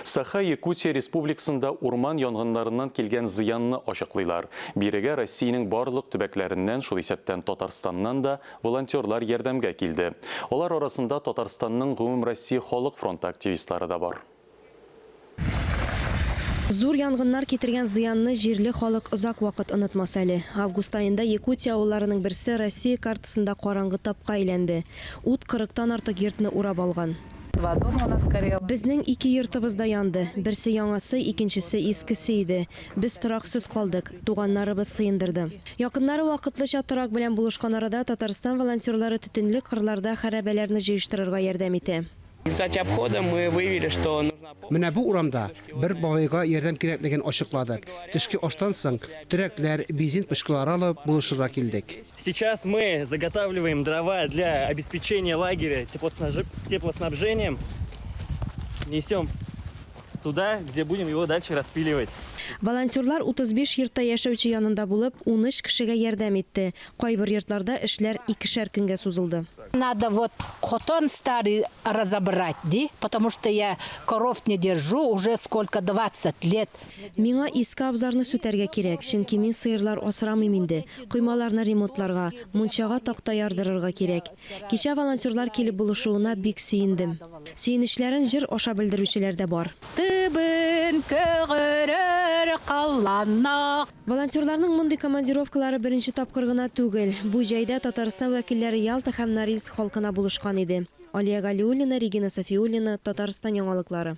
Саха, Якутия Республикасында урман янгыннарыннан килгән зыянны ачыклыйлар. Бирегә Россиянең барлык төбәкләреннән, шул исәптән Татарстаннан да, волонтерлар ярдәмгә килде. Алар арасында Татарстанның Гомумроссия халык фронты активистлары да бар. Зур янгыннар китергән зыянны җирле халык озак вакыт онытмас әле. Август аенда Якутия авылларының берсе Россия картасында караңгы тапка әйләнде. Ут кырыктан артык йортны урап алган. Два дома у нас горело. Безнең ике йортыбыз да янды. Берсе яңасы, икенчесе искесе иде. Без тораксыз калдык. Туганнарыбыз сыендырды. Якыннары вакытлыча торак белән булышкан арада Татарстан волонтерлары төтенле кырларда хәрабәләрне җыештырырга ярдәм итә. В результате обхода мы выявили, что нужна помощь. Менә бу урамда бер бабайга ярдәм кирәклеген ачыкладык. Төшке аштан соң, төрәкләр, бензин пычкылары алып, булышырга килдек. Сейчас мы заготавливаем дрова для обеспечения лагеря теплоснабжением. Несем туда, где будем его дальше распиливать. Волонтерлар 35 йортта яшәүче янында булып, 13 кешегә ярдәм итте. Кайбер йортларда эшләр икешәр көнгә сузылды. Надо вот хотон старый разобрать, ди, потому что я коров не держу уже сколько, 20 лет. Миңа иске абзарны сүтәргә кирәк, чөнки мин сыерлар асрамыйм инде. Коймаларны ремонтларга, мунчага такта ярдырырга кирәк. Кичә волонтерлар килеп булышуына бик сөендем. Сөенечләрен җыр аша белдерүчеләр дә бар. Тыбын көгерер калланна. Волонтерларның мондый командировкалары беренче тапкыр гына түгел. Бу җәйдә Татарстан вәкилләре Ялта һәм Норильск халкына булышкан иде. Алия Галиуллина, Регина Сафиуллина, Татарстан яңалыклары.